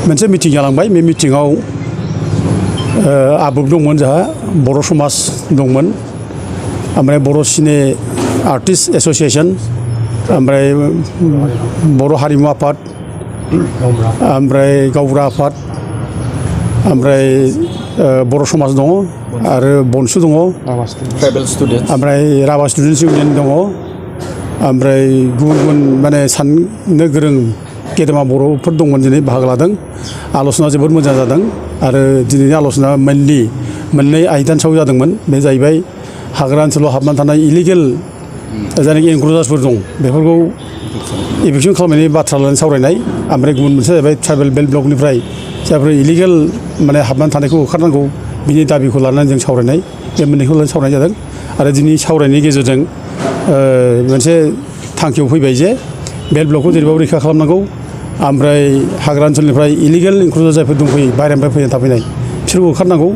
मोनसे मिटिं जालांबाय बे मिटिङाव आबुब दंमोन जोंहा बर' समाज दंमोन ओमफ्राय बर' सिने आर्टिस्ट एस'सिएशन ओमफ्राय बर' हारिमु आफाद ओमफ्राय गावबुरा आफाद ओमफ्राय बर' समाज दङ आरो बनसु दङ ओमफ्राय राभा स्टुडेन्टस इउनियन दङ ओमफ्राय गुबुन गुबुन माने साननो गोरों गेदेमा बर'फोर दंमोन दिनै बाहागो लादों आल'सना जोबोद मोजां जादों आरो दिनैनि आल'सना मेनलि मोननै आयदानि सायाव जादोंमोन बे जाहैबाय हाग्रा ओनसोलाव हाबनानै थानाय इलिगेल जायनाखि एनक्ल'जार्सफोर दं बेफोरखौ इभिक्सन खालामनायनि बाथ्रा लानानै सावरायनाय ओमफ्राय गुबुन मोनसे जाहैबाय ट्राइबेल बेल्ट ब्लकनिफ्राय जायफोर इलिगेल माने हाबनानै थानायखौ होखारनांगौ बिनि दाबिखौ लानानै जों सावरायनाय बे मोननैखौ लानानै सावरायनाय जादों आरो दिनै सावरायनायनि गेजेरजों मोनसे थांखियाव फैबाय जे बेल्ट ब्लकखौ जेरैबाबो रैखा खालामनांगौ ओमफ्राय हाग्रा ओनसोलनिफ्राय इलिगेल इनक्लुजार जायफोर दंफैयो बाहेरानिफ्राय फैनानै थाफैनाय बिसोरखौ होखारनांगौ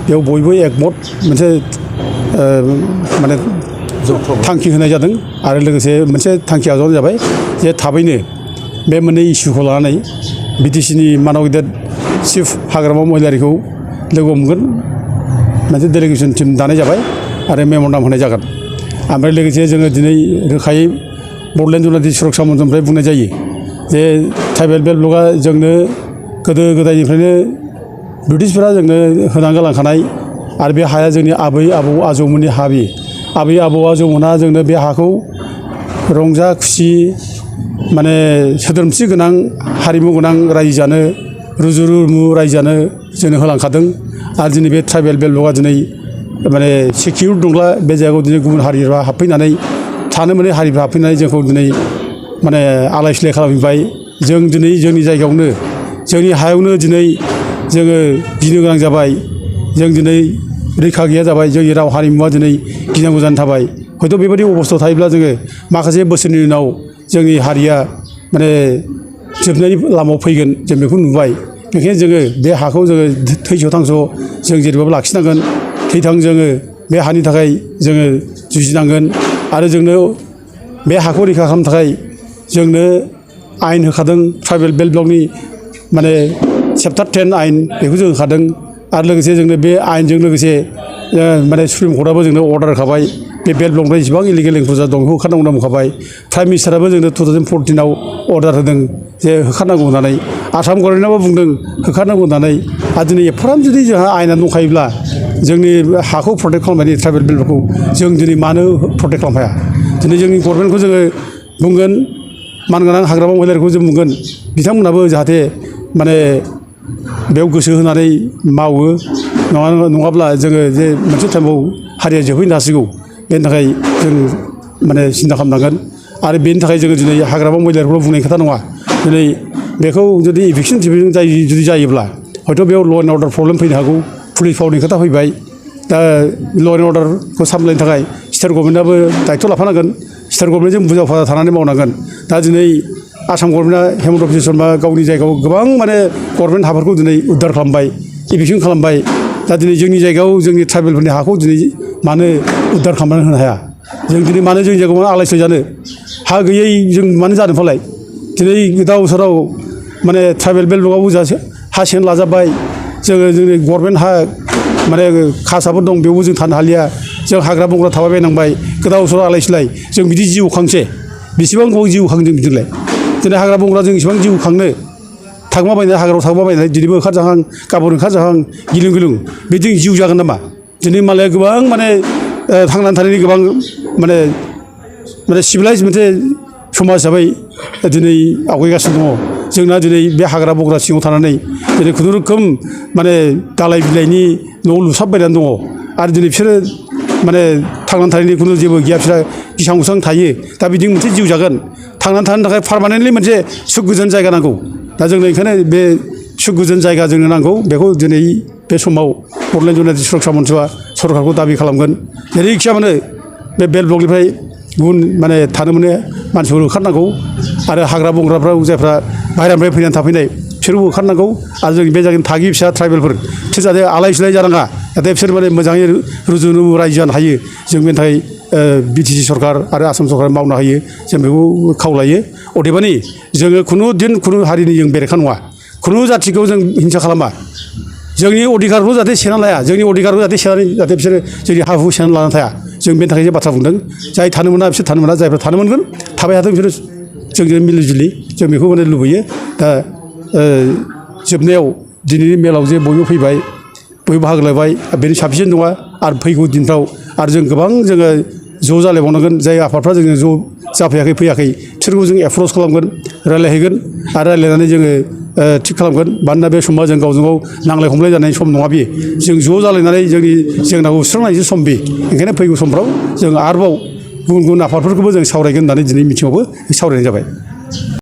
बेयाव बयबो एकमत मोनसे माने थांखि होनाय जादों आरो लोगोसे मोनसे थांखि आजावनाय जाबाय जे थाबैनो बे मोननै इस्युखौ लानानै बिटिसिनि मानाव गेदेर चिफ हाग्रामा महिलारिखौ लोगो हमगोन मोनसे डेलिगेसन टिम दानाय जाबाय आरो मेम'रेन्डाम होनाय जागोन ओमफ्राय लोगोसे जोङो दिनै रोखायै बड'लेण्ड जुनादि सुरक्षा मन्थ्रनिफ्राय बुंनाय जायो जे ट्राइबेल बेल्ट ब्लकआ जोंनो गोदो गोदायनिफ्रायनो ब्रिटिशफोरा जोंनो होनानै गालांखानाय आरो बे हाया जोंनि आबै आबौ आजौमोननि हाबि आबै आबौ आजौमोनहा जोंनो बे हाखौ रंजा खुसि माने सोद्रोमथि गोनां हारिमु गोनां रायजो जानो रुजु रुमु रायजो जानो जोंनो होलांखादों आरो दिनै बे ट्राइबेल बेल्ट ब्लकआ दिनै माने सिकिउर दंब्ला बे जायगायाव दिनै गुबुन हारिफ्रा हाबफैनानै थानो मोनै हारिफ्रा हाबफैनानै जोंखौ दिनै माने आलाय सिलाय खालामबाय जों दिनै जोंनि जायगायावनो जोंनि हायावनो दिनै जोङो गिनो गोनां जाबाय जों दिनै रैखा गैया जाबाय जोंनि राव हारिमुवा दिनै गिनांगौ जानानै थाबाय हयथ' बेबायदि अबस्थायाव थायोब्ला जोङो माखासे बोसोरनि उनाव जोंनि हारिया माने जोबनायनि लामायाव फैगोन जों बेखौ नुबाय बेखायनो जोङो बे हाखौ जोङो थैस' थांस' जों जेरैबाबो लाखिनांगोन थैथां जोङो बे हानि थाखाय जोङो जुजिनांगोन आरो जोंनो बे हाखौ रैखा खालामनो थाखाय जोंनो आयेन होखादों ट्राइबेल बेल्ट ब्लकनि माने चेप्टार 10 आयेन बेखौ जों होखादों आरो लोगोसे जोंनो बे आयेनजों लोगोसे माने सुप्रिम कर्टआबो जोंनो अर्डार होखाबाय बे बेल्ट ब्लकनिफ्राय जेसेबां इलिगेल एनक्ल'जार दं बेखौ होखारनांगौ होनना बुंखाबाय प्राइम मिनिस्टाराबो जोंनो 2014आव अर्डार होदों जे होखारनांगौ होननानै आसाम गभर्नमेन्टआबो बुंदों होखारनांगौ होननानै आरो दिनै एफाराब जुदि जोंहा आयेना दंखायोब्ला जोंनि हाखौ प्रटेक्ट खालामनायनि ट्राइबेल बेल्ट ब्लकखौ जों दिनै मानो प्रटेक्ट खालामनो हाया दिनै जोंनि गभर्नमेन्टखौ जोङो बुंगोन मानगोनां हाग्रामा महिलारिखौ जों बुंगोन बिथांमोनाबो जाहाथे माने बेयाव गोसो होनानै मावो नङाब्ला जोङो जे मोनसे टाइमाव हारिया जोबहैनो हासिगौ बेनि थाखाय जों माने सिन्था खालामनांगोन आरो बेनि थाखाय जोङो दिनै हाग्रामा महिलारिखौल' बुंनाय खोथा नङा दिनै बेखौ जुदि इभिक्सन जुदि जायोब्ला हयथ' बेयाव ल' एन्ड अर्डार प्रब्लेम फैनो हागौ पुलिस पावारनि खोथा फैबाय दा ल' एन्ड अर्डारखौ सामलायनो थाखाय स्टेट गभर्नमेन्टआबो दायथ' लाफानांगोन स्टेट गभर्नमेन्टजों बुजाफारा थानानै मावनांगोन दा दिनै आसाम गभर्नमेन्टआ हेमन्त बिश्व शर्मा गावनि जायगायाव गोबां माने गभर्नमेन्ट हाफोरखौ दिनै उद्धार खालामबाय इभिक्सन खालामबाय दा दिनै जोंनि जायगायाव जोंनि ट्राइबेलफोरनि हाखौ दिनै मानो उद्धार खालामनानै होनो हाया जों दिनै मानो जोंनि जायगायाव मानो आलाय सिलाय जानो हा गैयै जों मानो जादों फालाय दिनै गोदाव सोराव माने ट्राइबेल बेल्ट ब्लकआवबो हा सेन लाजाबाय जोङो जोंनि गभर्नमेन्ट हा माने खासाफोर दं बेयावबो जों थानो हालिया जों हाग्रा बंग्रा थाबाय बायनांबाय गोदाव सोराव आलाय सिलाय जों बिदि जिउ खांसे बेसेबां गोबाव जिउ खांदों बिदिलाय दिनै हाग्रा बंग्रा जों इसेबां जिउ खांनो थांबाबायनानै हाग्रायाव थांबाबायनानै दिनैबो ओंखारजाहां गाबोन ओंखारजाहां गिलुं गिलुं बिदि जिउ जागोन नामा दिनै मालाया गोबां माने थांनानै थानायनि गोबां माने सिभिलाइज मोनसे समाज हिसाबै दिनै आवगायगासिनो दङ जोंना दिनै बे हाग्रा बंग्रा सिङाव थानानै दिनै खुनुरुखुम माने दालाय बिलाइनि न'आव लुसाबबायनानै दङ आरो दिनै बिसोरो माने थांनानै थानायनि खुनु जेबो गैया बिसोरा गिसां गुसां थायो दा बिदि मोनसे जिउ जागोन थांनानै थानो थाखाय पारमानेन्टलि मोनसे सुख गोजोन जायगा नांगौ दा जोंनो ओंखायनो बे सुख गोजोन जायगा जोंनो नांगौ बेखौ दिनै बे समाव बड'लेण्ड जुनादि सुरक्षा मन्थ्रिआ सरकारखौ दाबि खालामगोन जेरैखिया मानो बे बेल्ट ब्लकनिफ्राय गुबुन माने थानो मोनो मानसिफोर ओंखारनांगौ आरो हाग्रा बंग्राफ्राव जायफ्रा बाहेरानिफ्राय फैनानै थाफैनाय बिसोरबो ओंखारनांगौ आरो जोंनि बे जायगानि थागिबि फिसा ट्राइबेलफोर बिसोर जाहाथे आलाय सिलाय जानाङा जाहाथे बिसोर माने मोजाङै रुजु रुमु रायजो जानो हायो जों बेनि थाखाय बिटिसि सरकार आरो आसाम सरकार मावनो हायो जों बेखौ खावलायो अदेबानि जोङो खुनु दिन खुनु हारिनि जों बेरेखा नङा खुनु जाथिखौ जों हिंसा खालामा जोंनि अधिकारखौ जाहाथे सेना लाया जोंनि अधिकारखौ जाहाथे बिसोरो जोंनि हा हु सेना लानानै थाया जों बेनि थाखाय जे बाथ्रा बुंदों जाय थानो मोना बिसोर थानो मोना जायफ्रा थानो मोनगोन थाबाय थाथों बिसोरो जोंजों मिलिजुलि जों बेखौ माने लुबैयो दा जोबनायाव दिनैनि मेलाव जे बयबो फैबाय बयबो बाहागो लाबाय बेनि साबसिन नङा आरो फैगौ दिनफ्राव आरो जों गोबां जोङो ज' जालायबावनांगोन जाय आफादफ्रा जोङो ज' जाफैयाखै फैयाखै बिसोरखौ जों एप्रस खालामगोन रायज्लायहैगोन आरो रायज्लायनानै जोङो थिग खालामगोन मानोना बे समा जों गावजों गाव नांलाय खमलाय जानायनि सम नङा बेयो जों ज' जालायनानै जोंनि जेंनाखौ सुस्रांनायनि सम बे ओंखायनो फैगौ समफ्राव जों आरोबाव गुबुन गुबुन आफादफोरखौबो जों सावरायगोन होननानै दिनै मिथिङावबो सावरायनाय जाबाय